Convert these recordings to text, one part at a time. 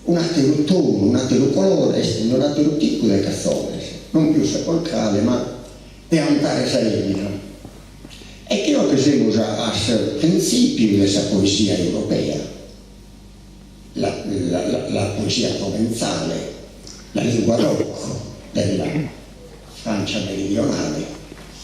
Un'àteru tonu, un'àteru colore est in un'àteru tipu de catzones, non pius sepolcrale ma de antare sa 'emina. E chi no che semus a su printzìpiu de sa poesia europea, la la poesia proventzale, la lingua d'oc della Francia meridionale,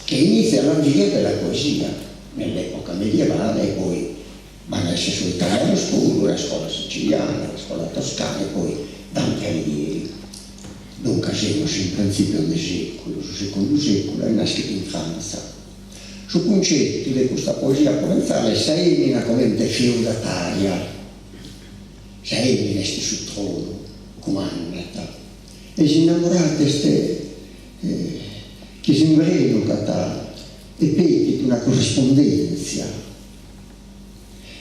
che inizia la via della poesia nell'epoca medievale e poi b'an a esser sos italianos puru, la scuola siciliana, la scuola toscana e poi Dante Alighieri. Duncas semus in printzìpios de sèculu, su segundu sèculu, e naschit in Frantza. Su cuncetu de custa poesia proventzale est sa 'emina comente feudatària. Sa 'emina est su tronu, cumandat. E s'innamorada est chi s'imbrenugat e pedit una currispondèntzia.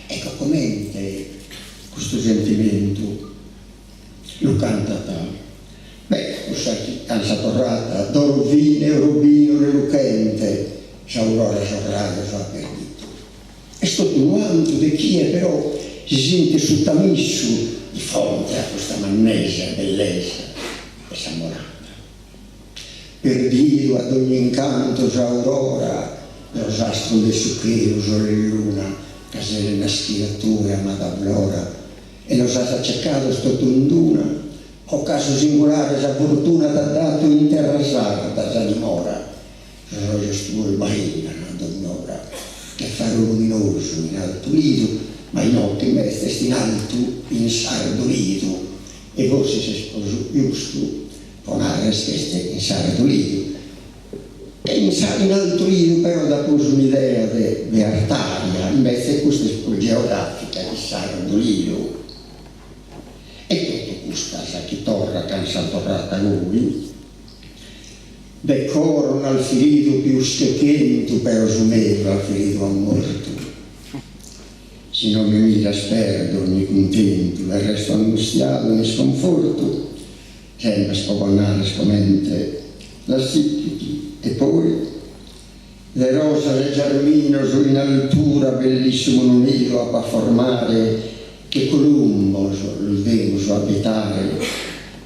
Ecco comente custu sentimentu lu cantat, beh, cussa chi can sa torrada, d'oro fine o rubinu reluchente, s'aurora sos rajos at perdidu. Est totu unu 'antu de chie però si sentit sutamissu di fronte a custa mannesa e bellesa de s'amorada. Perdidu at dogni incantu s'aurora, sos astros de su chelu, sole e luna, ca ses naschida tue, amada Flora, e los as acecados totu in d'una, o casu singulare sa fortuna t'at datu in terra sarda sa dimora, sos ojos tuos brillan a dogn'ora che faru luminosu in altu lidu, ma inoghe imbetze est in altu in sardu lidu, e forsis est prus giustu pro narrer chi est in sardu lidu. E in sa in altu lidu però dat prus un'idea de de artària, imbetze custa est prus geogràfica chi sardu lidu. E totu custas chi torrat can sa torrada goi, de coro nd'as feridu pius che chentu però su meu as feridu a mortu. Si no mi miras perdo ogni cuntentu e resto angustiadu in isconfortu, Sempre pro bos narrer comente la sichit e poi de rosas e giarminos in altura bellissimu unu nidu apo a formare che columbos lu demus abitare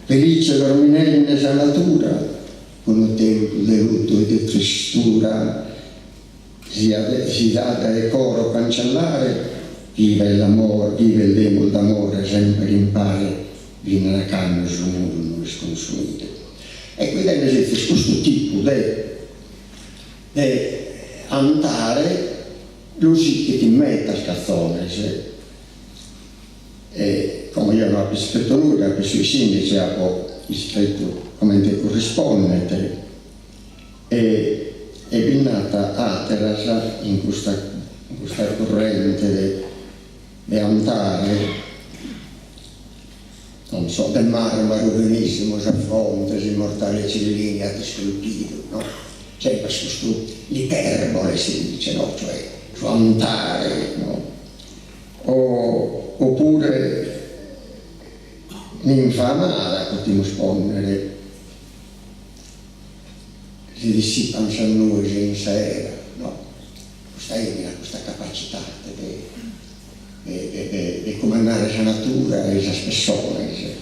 felice dorminende sa natura unu tempus de luttu e de tristura si dat dae coro cancellare vive l'amore viver demus d'amore sempre impare Finas a cando su mundu no est consumidu. E qui tenes fintzas custu tipu de de antare lu sichit in medas catzones e como jeo no apo iscritu nudda, apo issu s'indice apo iscritu comente currispondet e e bi nd'at ateras in custa in custa currente de de antare non so, de marmaru finissimu sa fronte s'immortale Cellini at isculpidu, no? Sempre custu l'iperbole si dice, no? Cioè su antare, no? O oppure ninfa amada potimus ponnere, si dissipan sas nues in s'aera, no? Custa 'emina, custa capacitade de de de cumandare sa natura e sas pessones.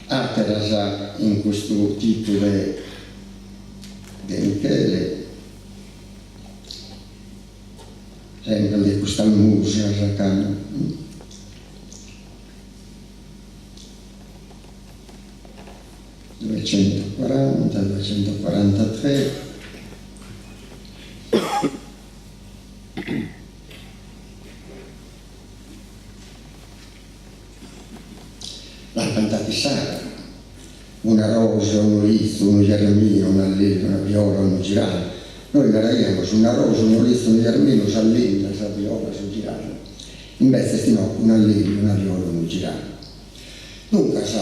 Àteras in custu tipu de de Michele, sempre de custas musas ca Duecentocuaranta, duecentocuarantatres. L'at cantada issara, una rosa, unu lizu, unu giarminu, una lillia, una viola, unu giranu. Nois naraiamus una rosa, unu lizu, unu giarminu, sa lilla, sa viola, su giranu. Imbetzes no, una lillia, una viola, unu giranu. Duncas,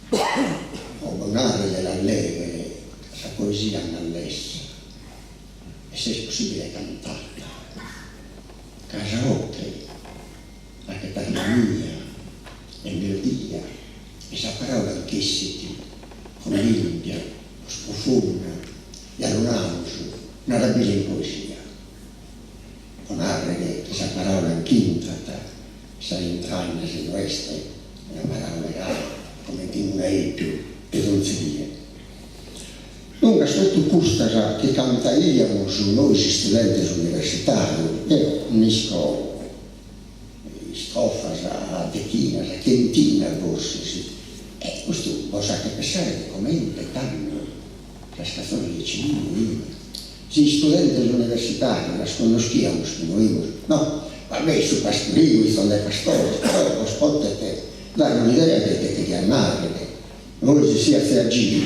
pro bos narrer de la lèghere sa poesia andat lessa e si est possibile cantada, ca sa 'oche faghet armonia e melodia e sa paraula nch'essit prus limpia, prus profunda, ja lu namus, narabila in poesia, pro narrer chi sa paraula nch'intrat. Sas intragnas no est una paraula gai comente in unu 'aeddu de donzi die. Duncas totu custas chi cantaìamus nois istudentes universitàrios, deo nd'isco istrofas a dechinas, a chentinas forsis, e custu bos faghet pensare de comente tando sas cantzones de Cimino fin. Si istudentes universitàrios las connoschìamus chi no 'imus, no, va bè su pastoriu, fizos de pastores, però bos potet dare un'idea de ite cheriat nàrrere. Bois si 'iazis a giru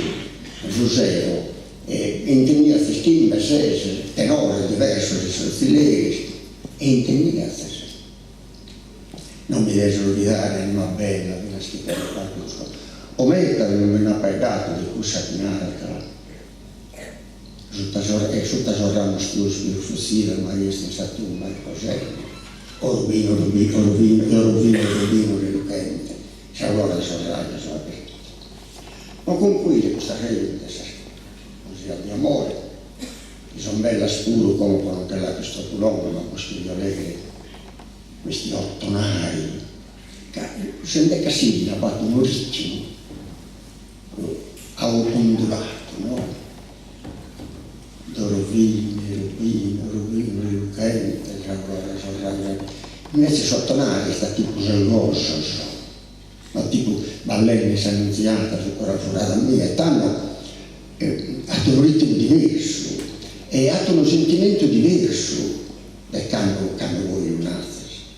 su sero e intendiazis chimbe, ses tenores diversos in sos tzilleris e intendiazis. Non mi des olvidare anima bella finas chi tenet carchi o meta non bi nd'apo 'aeddadu de cussa chi narat Sutta sos e sutta sos ramos tuos pius fruzzidos Maria est in sa tumba riposende. O rubinu rubinu o rubinu o rubinu rubinu riluchente s'aurora de sos rajos abertu. Pro concluire custa arrejonu de sas poesias de amore, chi son bellas puru como pro non che l'agher tropu longa ma bos cherio leghere questi ottonari ca s'endecasillabo at unu ritmu ondulato, no? D'oro fine, rubinu, rubinu riluchente, s'aurora 'e sos rajos. Invece s'ottonari est a tipu sos gosos, no tipu ballende in s'Annunziata su coro furadu a mie, e tando at unu ritmu diversu e at unu sentimentu diversu de cando cando bois lu nazes.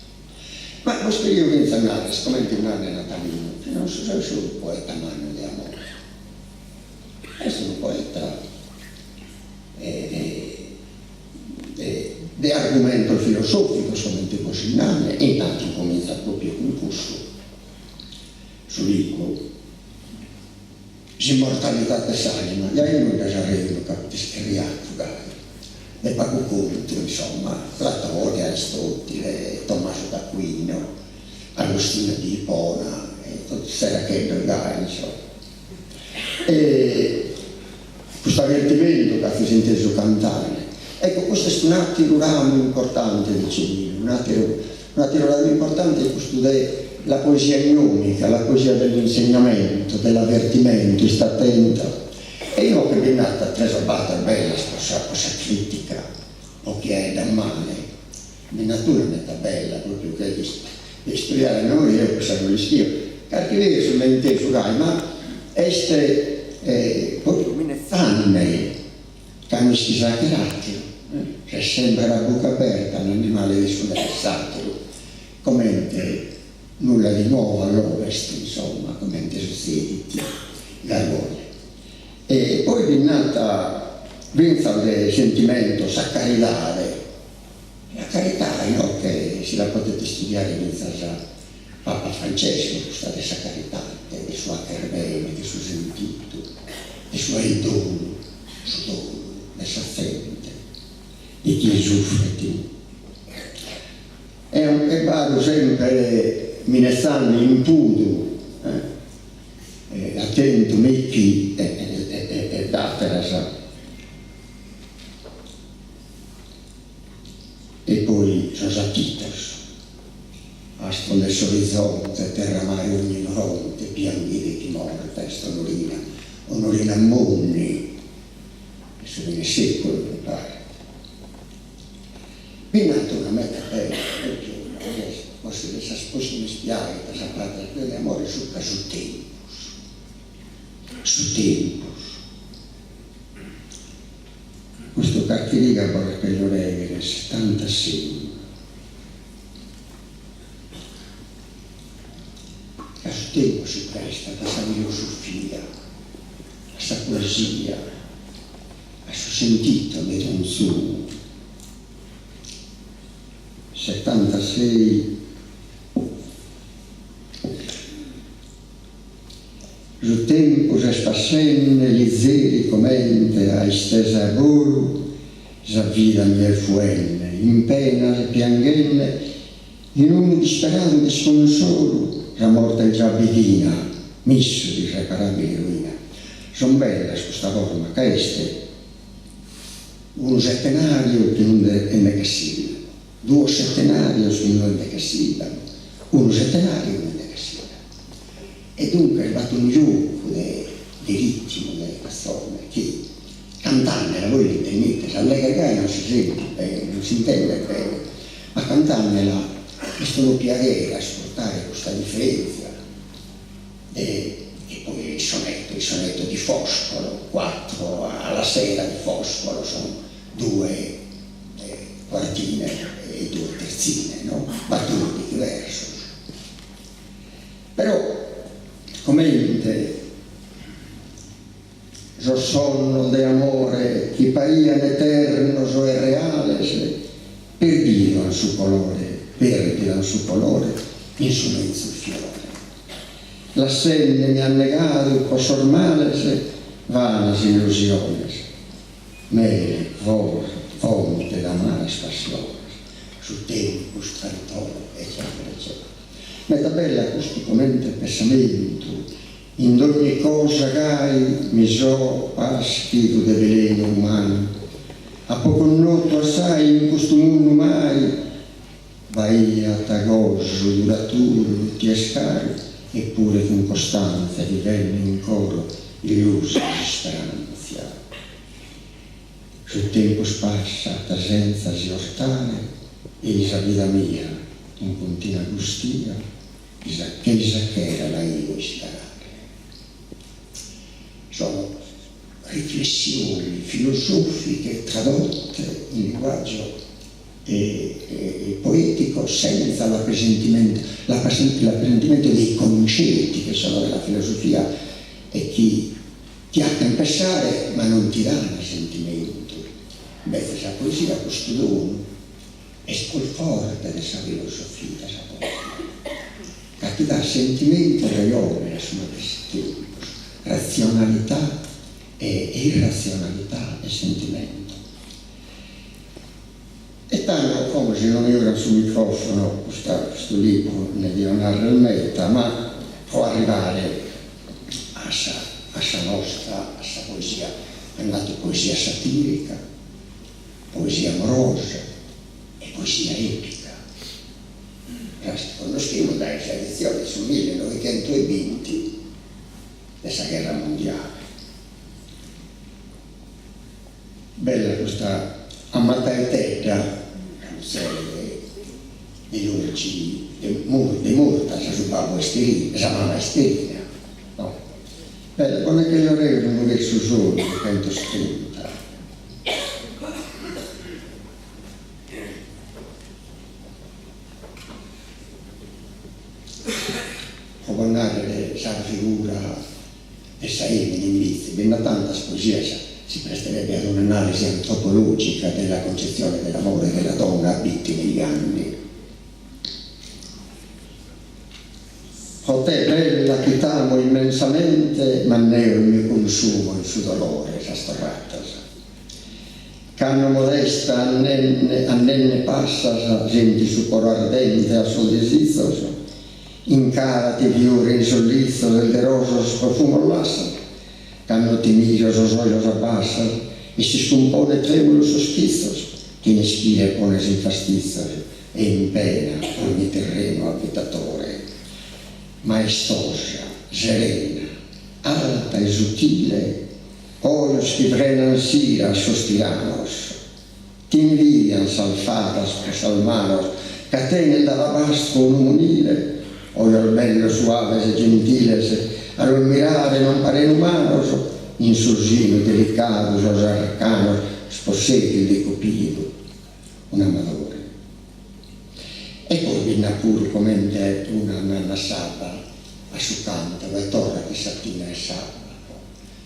Ma bos cherio fintzas narrer, comente Nanne Natalinu, chi non so solu unu poeta mannu de amore, est unu poeta de argumentos filosòficos, comente bos nane, e intantu incomintzat pròpiu cun cussu su libru, S'immortalidade de s'anima, giai nudda s'arrejonu ca fit ischerriadu gai, de pagu contu, insomma, Platone, Aristotile, Tommaso d'Aquino, Agostino di Ippona e totu tzeracheddos gai, insomma. E custu avertimentu ca azis intesu cantare. Ecco, custu est un'àteru ramu importante de Cimino, un'àteru un'àteru ramu importante est custu de la poesia gnomica, la poesia dell'insegnamento, dell'avvertimento, ista atenta. E inoghe bi nd'at tres o bator bellas pro sa pro sa critica, pro chie 'aeddat male, bi nd'at una meta bella, propriu chi est de istudiare a memoria, eo cussa no l'ischio, carchi versu l'ai intesu gai, ma est propriu minetzande ca no ischis 'acher ateru, ses sempre a bucca aberta, un'animale de su de s'ateru, comente nulla di nuovo all'ovest, insomma, comente sutzedit gai. E poi bi nd'at fintzas de sentimentos, sa caridade, La carità inoghe si la podet istudiare fintzas Papa Francesco, custa de sa caridade, de su 'acher bene, de su sentidu, de su 'aer dolu, su dolu de sa zente, de chie sufrit. E e b'at sempre minetzande impudu, atentu mi chi e àteras. E poi sos atitos, astros de s'orizonte, terra mare ogni fronte, pianghide chi morta est Onorina, Onorina Monni, de su fine seculu mi paret. Bi nd'at una meta bella, propriu una forsis de sas prus chi mi piaghet, sa parte de amore subra su tempus, su tempus. Custu carchi riga bos la cherjo lèghere, settantasei. Ca su tempus si prestat a sa filosofia, a sa poesia, a su sentidu de donzunu. Settantasei. Su tempus est passende lizeri comente a istesa 'e bolu, sa vida mi est fuende in penas e pianghende in unu disperadu disconsolu, sa morte est già bighina, missu d'irreparabile ruina. Son bellas custa forma ca est unu settenariu chin unu endecasillabu, duos settenarios chin unu endecasillabu. Unu settenariu e unu endecasillabu. E duncas b'at unu giogu de de ritmu de cantzone chi cantandela voi l'intendite, s'allega gai non si sentit bene, non s'intendet bene, ma cantandela est unu piaghere ascurtare custa diferentzia de e poi il sonetto, il sonetto di Foscolo, quattro alla sera di Foscolo sono due quartine e due terzine, no, battordighi versos. Però comente sos sonnos de amore chi parian eternos e reales perdidu an su colore, perdidu an su colore in su menzus fiore. Lassendemi annegadu pro sos males vanas illusiones, mele, fonte d'amaras passiones, su tempus traitore eccètera eccètera. Meda bella custu comente pessamentu, in dogni cosa gai mi so paschidu de velenu umanu, apo connotu assai in custu mundu mai b'aiat gosu duraturu ti est caru, eppure cun costanzia vivende in coro illusa s'isperanzia. Su tempus passat senza si 'ortare e-i sa vida mia in continua angustia che-i sa chera la 'ido iscarare. Sono riflessioni filosofiche tradotte in linguaggio poetico senza l'appesantimento l'appesantimento dei concetti che sono della filosofia e chi ti 'achen pessare ma non ti dan sentimentu, invece sa poesia custu donu est prus forte de sa filosofia sa poesia, ca ti dat sentimentu e rejone a su matessi tempus, razionalità e irrazionalità e sentimentu. E tando, como si non mi 'uran su microfono, custa custu libru nde dio narrer meta, ma pro arrivare a sa a sa nostra, a sa poesia, ant natu poesia satirica, poesia amorosa e poesia epica. Las connoschimus dae sa editzione de su millenoghentoebinti de sa gherra mundiale. Bella custa Ammataitedda, sa muzere de de Lurgi de de Murtas, su babbu est sa mama Esterina, no? Bella, bos nde cherjo legher unu versu solu de chentostrinta. Pro bos narrer sa figura de sa 'emina in Bitzi, bi nd'at tantas poesias, si presterebbe ad un'analisi antropologica della concezione dell'amore e della donna a Bitti negli anni. Pro te bella chi t'amo immensamente m'anneo e mi consumo in su dolore sas torratas. Cando modesta andende andende passas senti su coro ardente a sos disizos In cara ti fiorin sos lizos e de rosas sos profumos lassas, cando ti miro sos ojos abbassas e s'iscumponen tremulos sos chizos, chene ischire pones in fastizos e in pena ogni terrenu abitatore. Maestosa, serena, alta e sutile, ojos chi frenan s'ira a sos tiranos, T'invidian sas fadas pro sas manos ca tenes d'alabastru unu monile, ojos bellos suaves e gentiles a los mirare non paren umanos, in su sinu delicadu sos arcanos possedis de Cupidu un'amadore. E poi bi nd'at puru comente una nanna s'abba a su cantaru e torrat in sa tina 'e s'abba.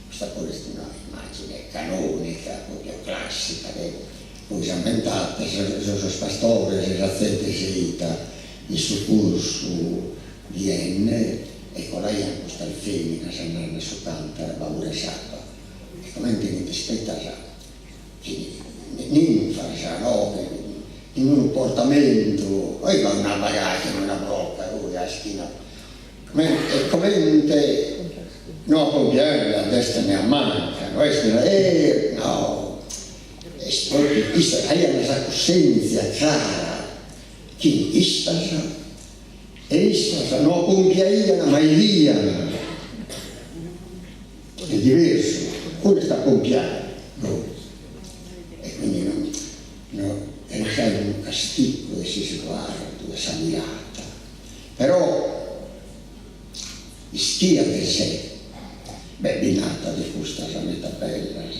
Custa puru est una immagine canonica, proprio classica, de bois ammentades sos pastores e sa zente seita in su cursu biende e colaian custas feminas andende a su cantaru a baure s'abba e comente fint iscritas chi ninfas no in unu portamentu, poi b'at una bagaglia una brocca poi a ischina E comente no apompiende a destra ne a manca, no est e no, est propriu issa aiat sa cussenzia crara chi issas. E issas no apompiaian ma 'idian. Est diversu, unu est apompiare, no, e quindi no no est giai unu castigu de s'isguardu, de sa mirada, però ischiat de sé, beh bi nd'at de custas meda bellas,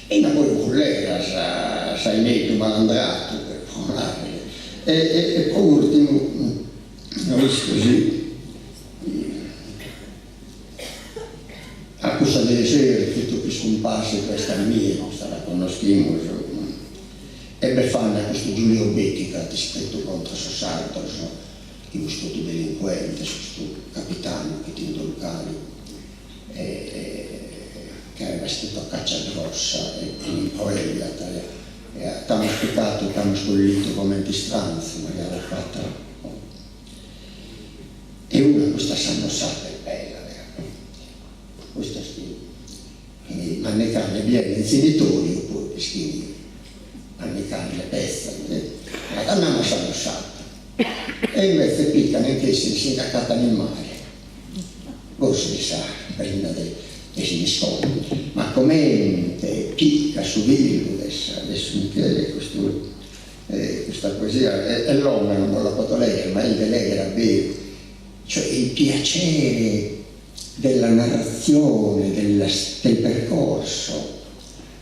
e nd'at poi bulleras, s'aineddu malandratu, pro narrer, e e pro urtimu no isco si A cussa de s'esertzitu chi iscumpassit est a mie, custa la connoschimus, e befande a custu Giulio Becchi chi at iscritu contra sos sardos chi fimus totu delincuentes, custu capitanu chi fit in Durgali e che aveva scritto Caccia grossa e un'improelliat e t'amus picatu e t'amus collitu comente istranzu, ma ja l'at fata E una custa Samosata est bella veramente, custa est chi mannicande bien in tzimitoriu poi ischini mannicande petza narat andamus a Samosata e invece pican e nch'essin si nch'acatan in mare, forsis sa prenda de de Siniscola, ma comente picat su filu de sa de su Michele custu Custa poesia est longa, non bos la poto legher, ma est de legher a beru, cioè il piacere della narrazione, della del percorso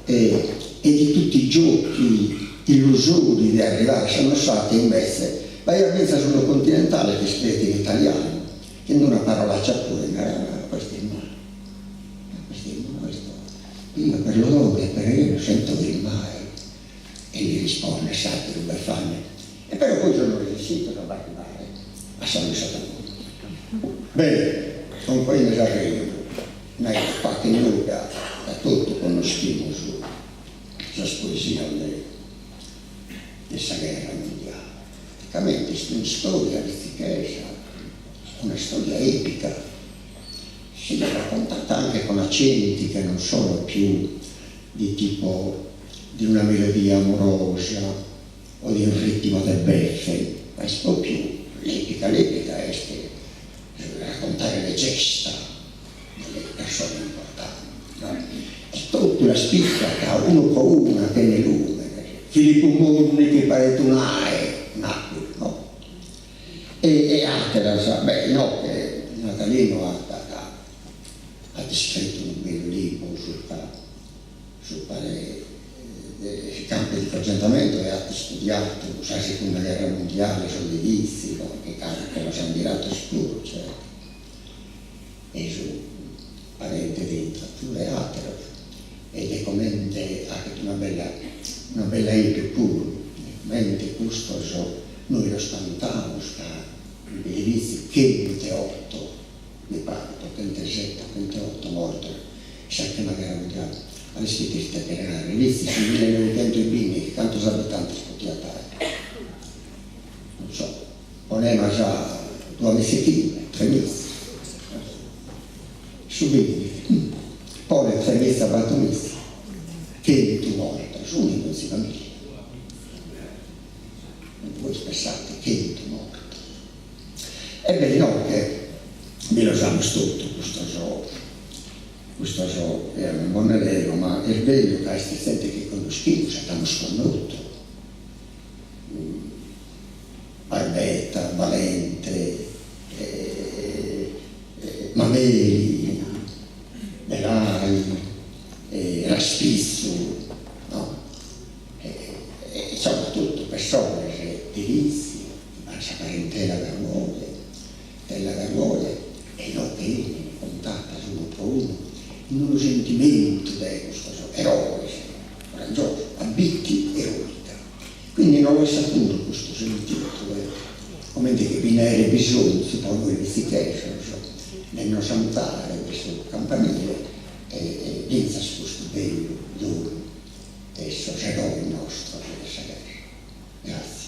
e e di tutti i giochi illusori de arrivare a Samosata invece b'aiat fintzas unu continentale chi iscriet in italianu, chin d'una parolaccia puru, narat, questo è il mare, questo è il mare, questo io per l'odore per io sento il mare E li rispondet s'àteru befande, E però poi sono resessidos a b'arribare a Samosata puru. Bene, concruinde s'arrejonu, no faghet nudda ca totu connoschimus sas poesias de de sa gherra mundiale. Praticamente est un'istòria bitzichesa, una storia epica, si l'est raccontata anche con accenti che non sono più di tipo di una melodia amorosa o di un ritmo de beffe, ma est propriu l'epica, l'epica est raccontare le gesta delle persone importanti, no? E totu las picat unu po una chene lumenes, Filippu Monni chi paret un'ae, un'aquila, no? E ateras, beh inoghe Natalino at at iscritu unu bellu libru subra subra de de campi di concentramento e at istudiadu sa segunda gherra mundiale, sos de Vitzi, che che los an ghirados puru, certu, e su parente de Intratura e ateros, e de comente faghet una bella una bella epica puru, de comente custos nois los contamus ca de Vitzi chentu e otto Mi paret o chentesete o chenteotto mortos in sa prima gherra mundiale, a l'ischides ite cheret narrer, Vitzi su millenoighentoebindighi cantos abitantes potiat aer? Non so, ponemas duamizaechimbe, tremiza, su bindighi, pone tremiza battomiza, chentu mortos, unu in donzi familia, bois pessade, chentu mortos E beh inoghe bi los amus totu custos custos, eo non bos nde lego, ma est bellu ca est zente chi connoschimus e ch'amus connotu, Barbetta, Valente, Mameli, Delai, Raspizzu, no e insomma totu pessones de Vitzi B'at sa parentela Gargoglia, della Gargoglia, e inoghe 'enin contadas unu pro unu in unu sentimentu de custos eroes coragiosos, a Bitti eroica. Quindi nos lassat puru custu sentidu de comente chi bi nd'aeret bisonzu pro nois bitzichesos de nos ammentare de su campanile e fintzas custu bellu donu de sos eroes nostros de sa gherra. Gratzias.